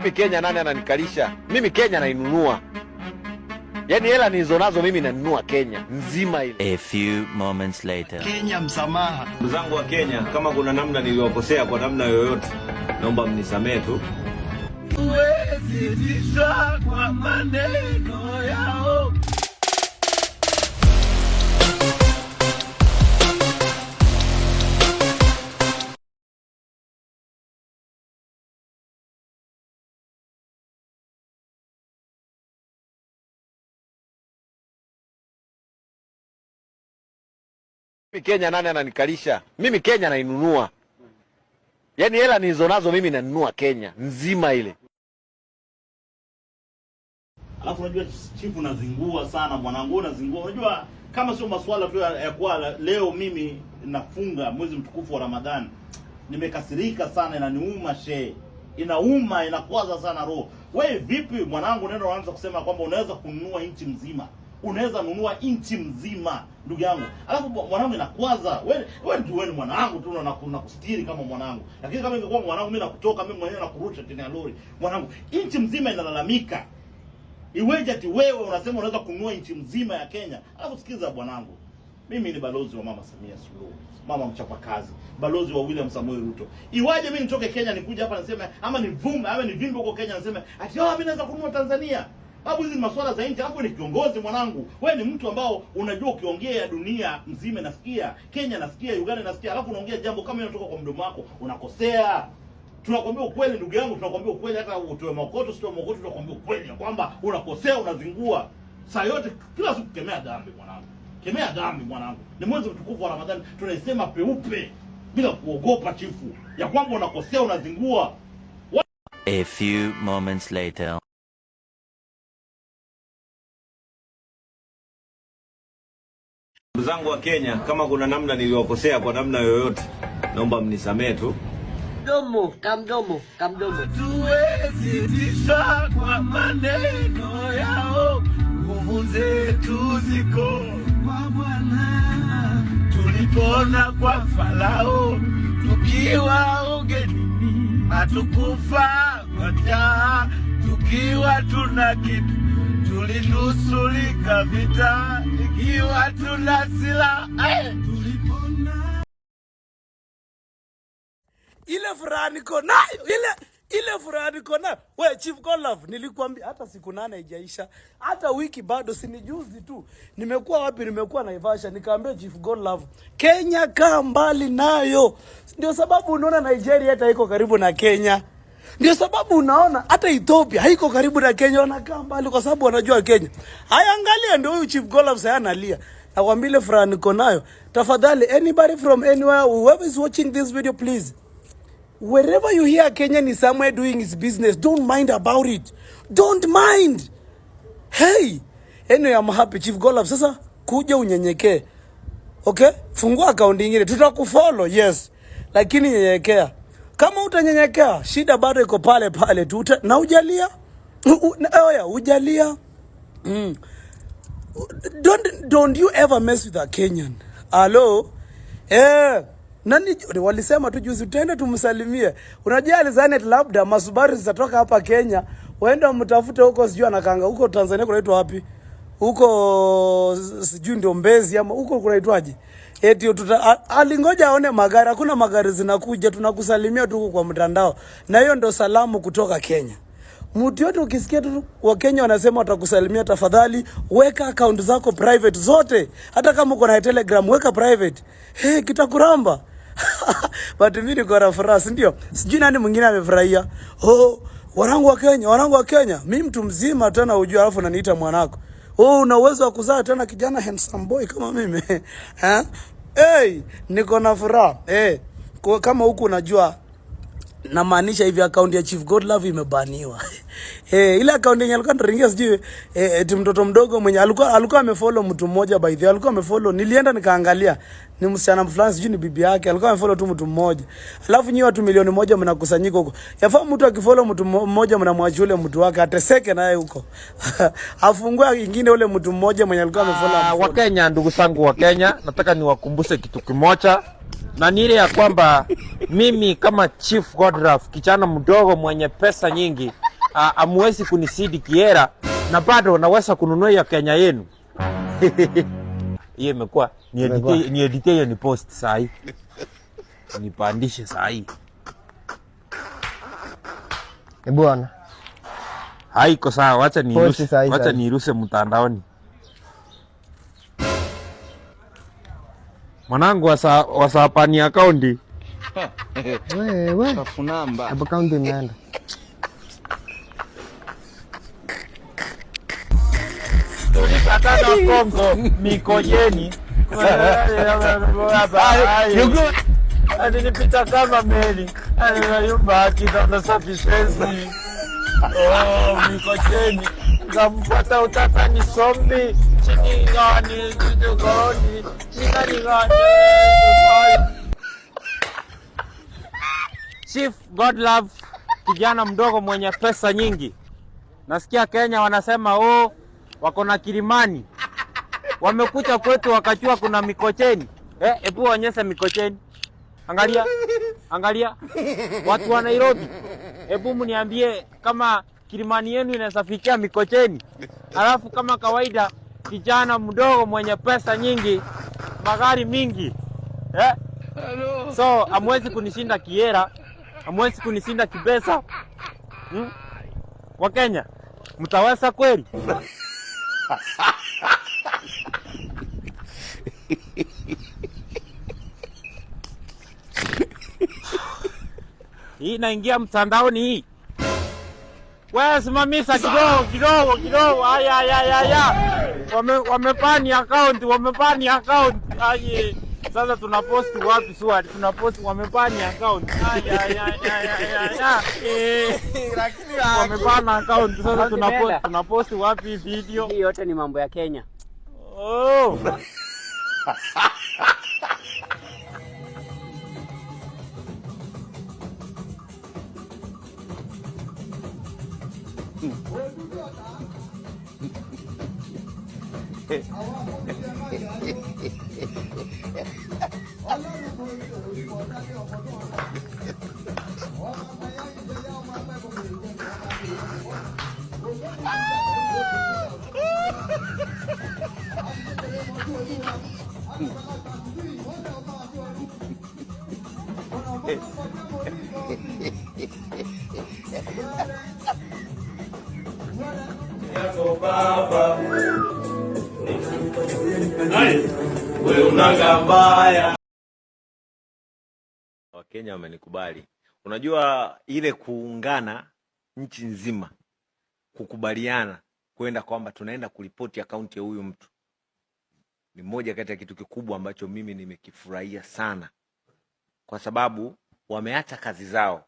Mimi Kenya nani ananikalisha? Mimi Kenya nainunua. Yaani hela nilizo nazo mimi nanunua Kenya nzima ile. A few moments later. Kenya msamaha. Ndugu zangu wa Kenya, kama kuna namna niliwakosea kwa namna yoyote, naomba mnisamehe tu. Huwezi tisha kwa maneno yao. Mimi Kenya nani ananikalisha? Mimi Kenya nainunua. Yaani hela nilizo nazo mimi nanunua Kenya nzima ile. Alafu unajua chifu, unazingua sana mwanangu, unazingua. Unajua kama sio masuala tu ya kuwa leo mimi nafunga mwezi mtukufu wa Ramadhani, nimekasirika sana, inaniuma she, inauma, inakwaza sana roho. Wewe vipi mwanangu, neno unaanza kusema kwamba unaweza kununua nchi mzima, unaweza nunua nchi mzima ndugu yangu, alafu mwanangu inakwaza wewe. Wewe tu wewe ni mwanangu tu na nakustiri kama mwanangu, lakini kama ingekuwa mwanangu mimi nakutoka mimi mwenyewe nakurusha chini ya lori mwanangu. Nchi mzima inalalamika. Iweje ati wewe unasema unaweza kununua nchi mzima ya Kenya? Alafu sikiza bwanangu, mimi ni balozi wa Mama Samia Suluhu, mama mchapakazi, balozi wa William Samoei Ruto. Iwaje mimi nitoke Kenya nikuje hapa niseme ama nivume ama nivimbe huko Kenya niseme ati oh, mimi naweza kununua Tanzania? Babu, hizi ni masuala za nchi. Alafu ni kiongozi mwanangu, wewe ni mtu ambao unajua ukiongea dunia mzima nasikia, Kenya nasikia, Uganda nasikia, alafu unaongea jambo kama hilo kutoka kwa mdomo wako, unakosea. Tunakwambia ukweli ndugu yangu, tunakwambia ukweli, hata utoe makoto usitoe makoto, tunakwambia ukweli ya kwamba unakosea, unazingua. Saa yote kila siku kemea dhambi mwanangu, kemea dhambi mwanangu. Ni mwezi mtukufu wa Ramadhani, tunaisema peupe bila kuogopa chifu, ya kwamba unakosea, unazingua. A few moments later. Ndugu zangu wa Kenya, kama kuna namna niliwakosea kwa namna yoyote, naomba mnisamehe tu. Mdomo, kamdomo, kamdomo. Hatuwezi tisha kwa maneno yao, nguvu zetu ziko kwa Bwana. Tulipona kwa Farao tukiwa ugenini, hatukufa kwa njaa, tukiwa tuna kitu, tulinusurika vita ikiwa tuna silaha. Tulipona. Ile furaha niko nayo, ile furaha niko nayo. We Chief Godlove, nilikwambia hata siku 8 haijaisha, hata wiki bado, si ni juzi tu. Nimekuwa wapi? Nimekuwa Naivasha, nikaambia Chief Godlove, Kenya kaa mbali nayo. Ndio sababu unaona Nigeria hata iko karibu na Kenya. Ndio sababu unaona hata Ethiopia haiko karibu na Kenya, wanakaa mbali kwa sababu wanajua Kenya. Haya, angalia, ndio huyu Chief Godlove sasa analia. Nakwambia ile furaha niko nayo. Tafadhali, anybody from anywhere, whoever is watching this video, please, wherever you hear Kenyan is somewhere doing his business, don't mind about it. Don't mind. Hey, anyway, I'm happy. Chief Godlove, sasa kuja unyenyekee. Okay? Fungua akaunti nyingine. Tutakufollow, yes. Lakini nyenyekea. Kama utanyenyekea, shida bado iko pale pale tu. Na ujalia. Oya, ujalia. Don't you ever mess with a Kenyan. Hello? Nani walisema tu juzi tutaenda tumsalimie. Unajua alizani ati labda masubaru zitatoka hapa Kenya, waenda mtafute huko, sijui anakanga huko Tanzania kunaitwa wapi? Huko sijui ndio Mbezi ama huko kunaitwaje? Eti alingoja aone magari, hakuna magari zinakuja, tunakusalimia tu huko kwa mtandao. Na hiyo ndo salamu kutoka Kenya. Mtu yote ukisikia tu Wakenya wanasema watakusalimia, tafadhali weka account zako private zote. Hata kama uko na Telegram weka private. Hey, kitakuramba. But mimi niko na furaha, si ndio? Sijui nani mwingine amefurahia. Oh, wanangu wa Kenya, wanangu wa Kenya. Mimi mtu mzima tena ujue, alafu unaniita mwanako. Oh, una uwezo wa kuzaa tena kijana handsome boy kama mimi. Eh? Hey, niko na furaha. Hey, kwa kama huku unajua namaanisha hivi akaunti ya Chief Godlove imebaniwa. Ile akaunti yenye alikuwa anaringia sijui eti mtoto mdogo mwenye alikuwa amefollow mtu mmoja, by the way alikuwa amefollow, nilienda nikaangalia ni msichana fulani sijui ni bibi yake, alikuwa amefollow tu mtu mmoja. Alafu nyinyi watu 1,000,000 mnakusanyika huko. Yafaa mtu akifollow mtu mmoja mnamwachia ule mtu wake ateseke naye huko. Afungue ingine ule mtu mmoja mwenye alikuwa amefollow amfollow. Wakenya, ndugu zangu wa Kenya, nataka niwakumbushe kitu kimoja, na ni ile ya kwamba mimi kama Chief Godlove, kijana mdogo mwenye pesa nyingi, Hamwezi kunizidi kihela na bado naweza kununua hiyo Kenya yenu. Hiyo imekuwa ni edit, ni edit hiyo, ni post saa hii. Nipandishe saa hii. Eh, bwana. Haiko sawa, wacha Post niirushe, saa hii, wacha saa hii. niirushe mtandaoni. Mwanangu wasapani akaunti. Wewe. Hapo kaunti imeenda. Tulipatana Kongo Mikojeni. Alinipita kama meli, alinayumba kidonda safishezi. Oh, Mikocheni nkampata utata ni sombi chini ngani goni chini ngani. Chief Godlove, kijana mdogo mwenye pesa nyingi. Nasikia Kenya wanasema, oh, wako na Kilimani. Wamekuja kwetu wakajua kuna Mikocheni. Eh, hebu onyesha Mikocheni. Angalia, angalia watu wa Nairobi, hebu mniambie kama Kilimani yenu inaweza fikia Mikocheni. Alafu kama kawaida, kijana mdogo mwenye pesa nyingi, magari mingi, eh? So hamwezi kunishinda kihela, hamwezi kunishinda kipesa, Wakenya mtaweza kweli? Hii inaingia mtandaoni hii. Wewe simamisha kidogo kidogo kidogo. Aya aya aya aya. Wamebani account, wamebani account. Aye. Sasa tunapost wapi swali? Tunapost, wamebani account. Aya aya aya aya. Eh. Wamebana account. Sasa tunapost wapi video? Hii yote ni mambo ya Kenya. Oh. Wewe unaga mbaya. Wakenya wamenikubali. Unajua ile kuungana nchi nzima kukubaliana kwenda kwamba tunaenda kuripoti akaunti ya huyu mtu ni moja kati ya kitu kikubwa ambacho mimi nimekifurahia sana, kwa sababu wameacha kazi zao,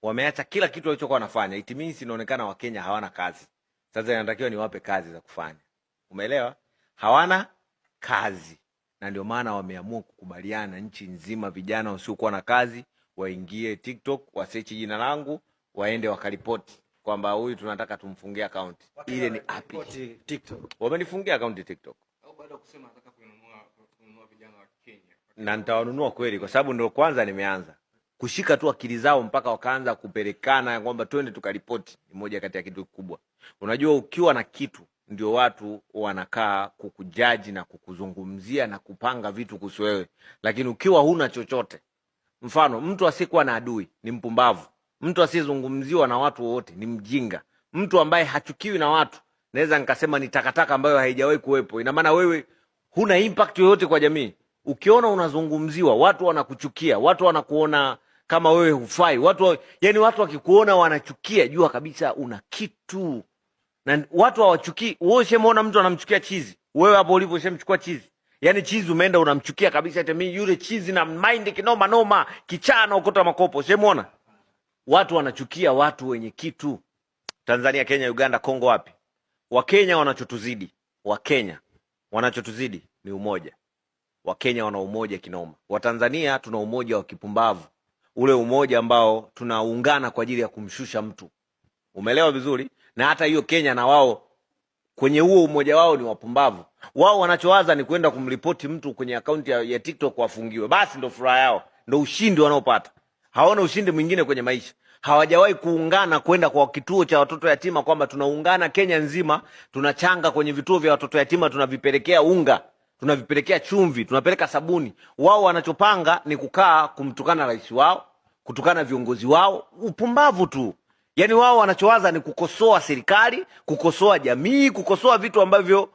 wameacha kila kitu walichokuwa wanafanya. It means inaonekana Wakenya hawana kazi. Sasa inatakiwa niwape kazi za kufanya, umeelewa? Hawana kazi, na ndio maana wameamua kukubaliana nchi nzima, vijana wasiokuwa na kazi waingie TikTok, wasearch jina langu, waende wakaripoti kwamba huyu tunataka tumfungie akaunti. Ile ni app. TikTok. Wamenifungia akaunti TikTok Au baada ya kusema nataka kununua vijana wa Kenya. Na nitawanunua kweli, kwa sababu ndo kwanza nimeanza kushika tu akili zao mpaka wakaanza kupelekana kwamba twende tukaripoti. Ni moja kati ya kitu kikubwa. Unajua, ukiwa na kitu ndio watu wanakaa kukujaji na kukuzungumzia na kupanga vitu kuhusu wewe, lakini ukiwa huna chochote, mfano mtu asiyekuwa na adui ni mpumbavu, mtu asiyezungumziwa na watu wote ni mjinga, mtu ambaye hachukiwi na watu naweza nikasema ni takataka ambayo haijawahi kuwepo. Ina maana wewe huna impact yoyote kwa jamii. Ukiona unazungumziwa, watu wanakuchukia, watu wanakuona kama wewe hufai, yani watu wakikuona wanachukia, jua kabisa una kitu. Na watu hawachukii. Wewe ushamuona mtu anamchukia chizi? Wewe hapo ulipo ushamchukua chizi? Yaani chizi umeenda unamchukia kabisa, eti mimi yule chizi na mind kinoma noma, kichaa na ukota makopo. Ushamuona? Watu wanachukia watu wenye kitu. Tanzania, Kenya, Uganda, Kongo, wapi? Wakenya wanachotuzidi, Wakenya wanachotuzidi ni umoja. Wakenya wana umoja kinoma. Watanzania tuna umoja wa kipumbavu, ule umoja ambao tunaungana kwa ajili ya kumshusha mtu. Umeelewa vizuri? Na hata hiyo Kenya na wao kwenye huo umoja wao ni wapumbavu. Wao wanachowaza ni kwenda kumripoti mtu kwenye akaunti ya TikTok wafungiwe, basi ndo furaha yao, ndo ushindi wanaopata. Hawana ushindi mwingine kwenye maisha. Hawajawahi kuungana kwenda kwa kituo cha watoto yatima kwamba tunaungana Kenya nzima, tunachanga kwenye vituo vya watoto yatima, tunavipelekea unga, tunavipelekea chumvi, tunapeleka sabuni. Wao wanachopanga ni kukaa kumtukana rais wao, kutukana viongozi wao, upumbavu tu. Yaani wao wanachowaza ni kukosoa serikali, kukosoa jamii, kukosoa vitu ambavyo